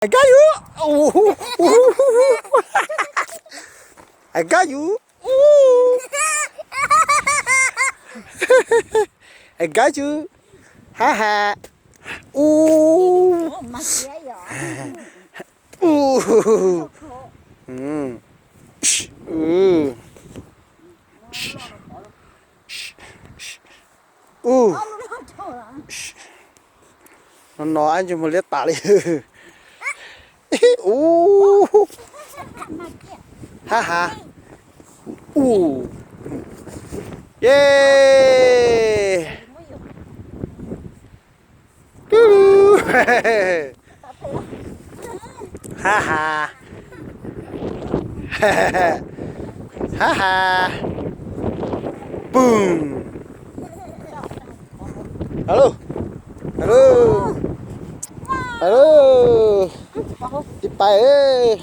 I got you. Ooh. I got you. Ooh. I got you. Ha ha. Ooh. Ooh. Mm. Ooh. Ub, no no ab ntsej muag liab tas li. Ub, ha ha. Ub, ye. Ha ha. Ha ha. Boom. Alo. Alo. Alo. Tiv pais,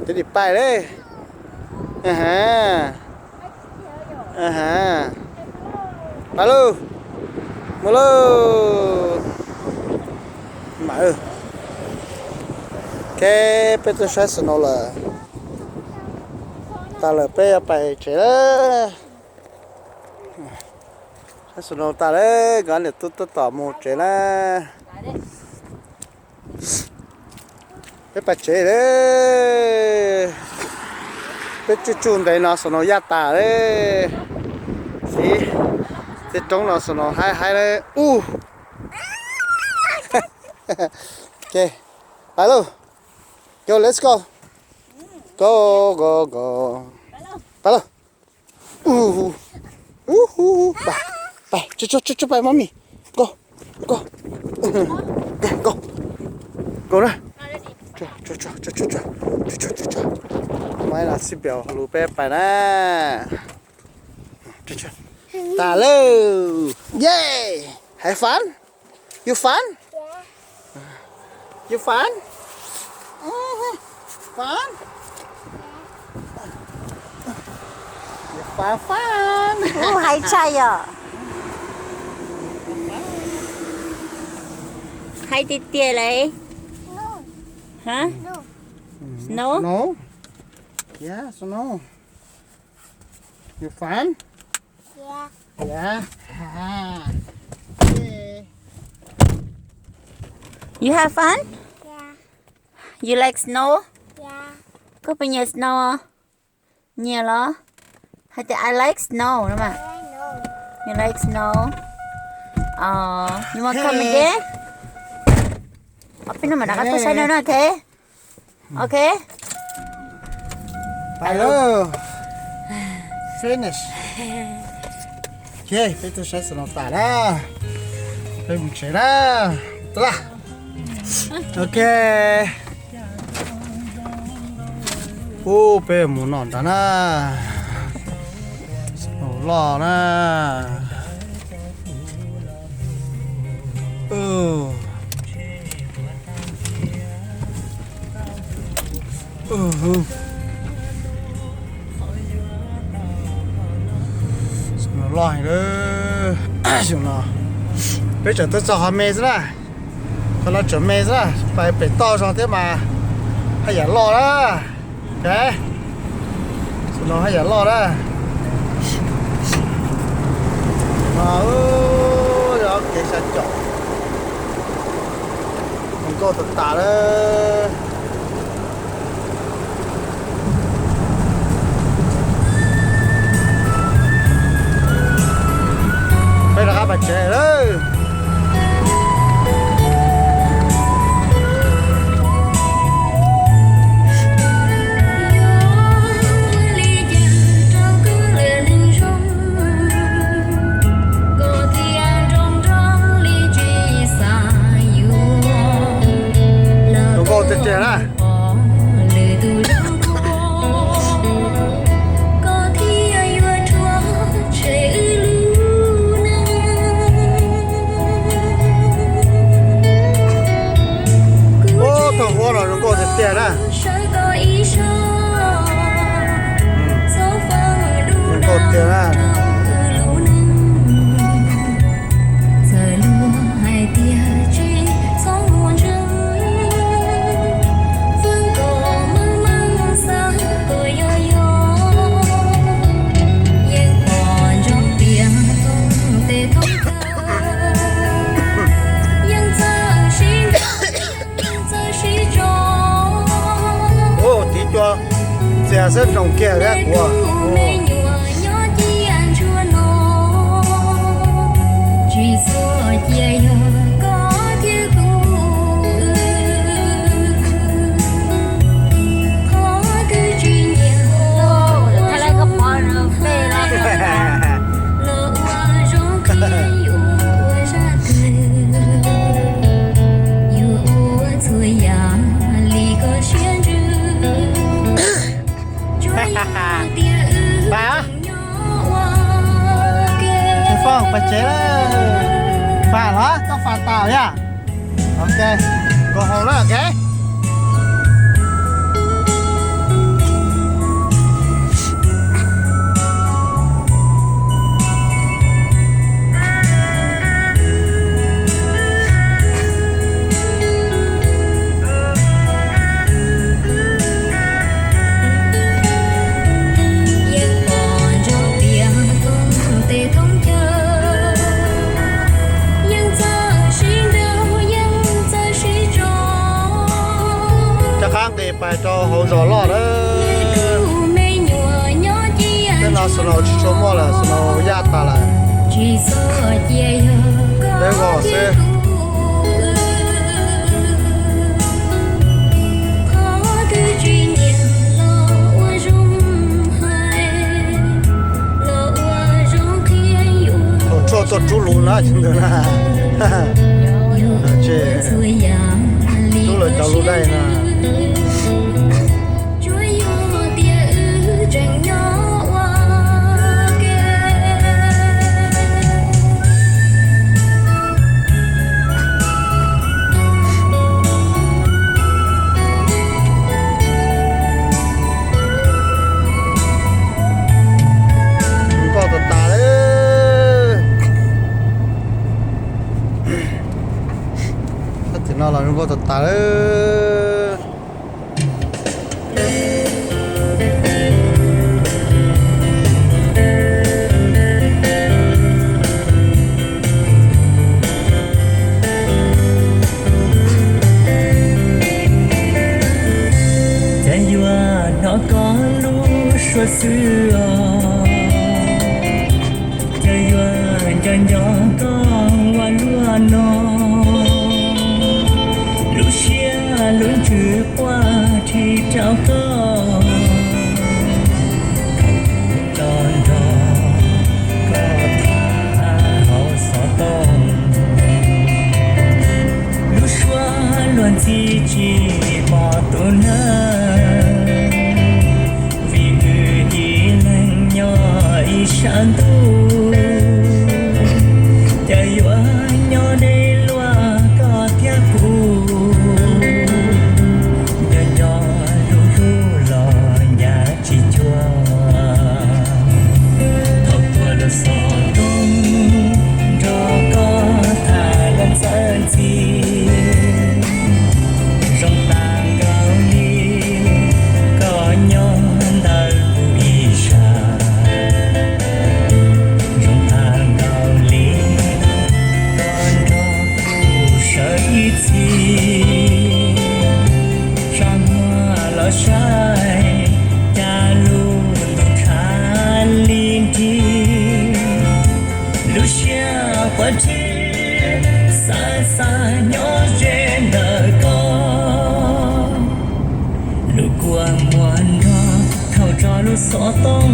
tiv pais li. Aha. Aha. Pais lauj. Mus lauj. Mam. Ok, peb twb saib snow lawm. Tas lawm peb yuav pais tsev lawm. Saib snow tas lawm, nkawd niam tub tab tom mus tsev na. Peb pais tsev lawm. Peb tsuj tsuj ntev no snow yaj tas lawm. Siv tej roob no snow haib haib lawm. Ub. Ok, pais lauj. Go, let's go. Go, go, go. Pais lauj. Ub, ub, ub, pais, pais, tso, tso, tso, tso, pais, mommy. Go, go, go, go na. Tso, tso, tso, tso, tso, tso, tso, tso, tso. Muab ib los xib pes lus peb pais na. Tso, tso. Tas lauj. Yay. Have fun? You fun? You fun? Fun? You fun, fun. Ub, haib tshaj yom. Haib tiag tiag li. Hah? Snow? Snow? Yeah, snow. You fun? Yeah. Yeah. Yeah. You have fun? Yeah. You like snow? Yeah. Koj puas nyiam snow? Nyiam los? Hais tias I like snow no mas. I like snow. You want come again? Ob peb hnub mam rov qab tuaj saib no na, ok? Ok. Pais lauj. Finish. Ok, peb tuaj saib snow tas na. Peb mus tsev na. Tau lawm. Ok. Ub, peb mus noj ntag na. Snow loj na. Loj heev lawm. Xyoo no peb tseem tuaj txog qhov me xwb na. Qhov no tseem me xwb na, pais pem toj zog thiab mas haj yam loj na. Ok, xyoo no haj yam loj na. No, yog kev xya caum. Zoo nkauj tas tas lawm. Peb rov qab pais tsev lawm. Zoo nkauj tiag tiag na. Ub, tog huab no zoo nkauj tiag tiag na. Zoo nkauj tiag na. Tiag xwb, zoo kiag thiab kuv. Faj, pais tsev lawm. Faj los koj faj tas yom? Ok, go home na, ok. Rov qab nqis pais rau hauv zos loj lawm. Tej no snow tsis tshua muaj lawm, snow yaj tas lawm. Deb vog xwb. Thaum tshuaj tuaj rub lus na, ntawd na. Tsis, rub lawv cov lus daij na. Nkauj tas tas lawm. Tab tom no los zoo nkauj tas tas lawm. Cas yuav hnov koj lub suab xwb os, cas yuav nco nco koj ua luaj no. Lub siab lub ntsws quaj rhib rau koj, thaum kuv tso nrog koj tham hauv xov tooj. Lub suab luag ntxhi tsis pom tus neeg, vim wb ib leeg nyob ib sab ntuj. Cas yuav nyob deb luaj koj thiab kuv, nco nco lub hlub los ncav tsis cuag. Thaum tuaj lub xov tooj nrog koj tham los txawv ntxhi, zoo tas nkaus li koj nyob ntawm kuv ib sab, zoo tas nkaus li koj nrog kuv sawv ib txhis. Sab muag los saib cas lub ntuj tshav li nrig, lub siab quav tsib xav xav nyob ze ntawm koj. Lub kua muag nrog thaum tso lub xov tooj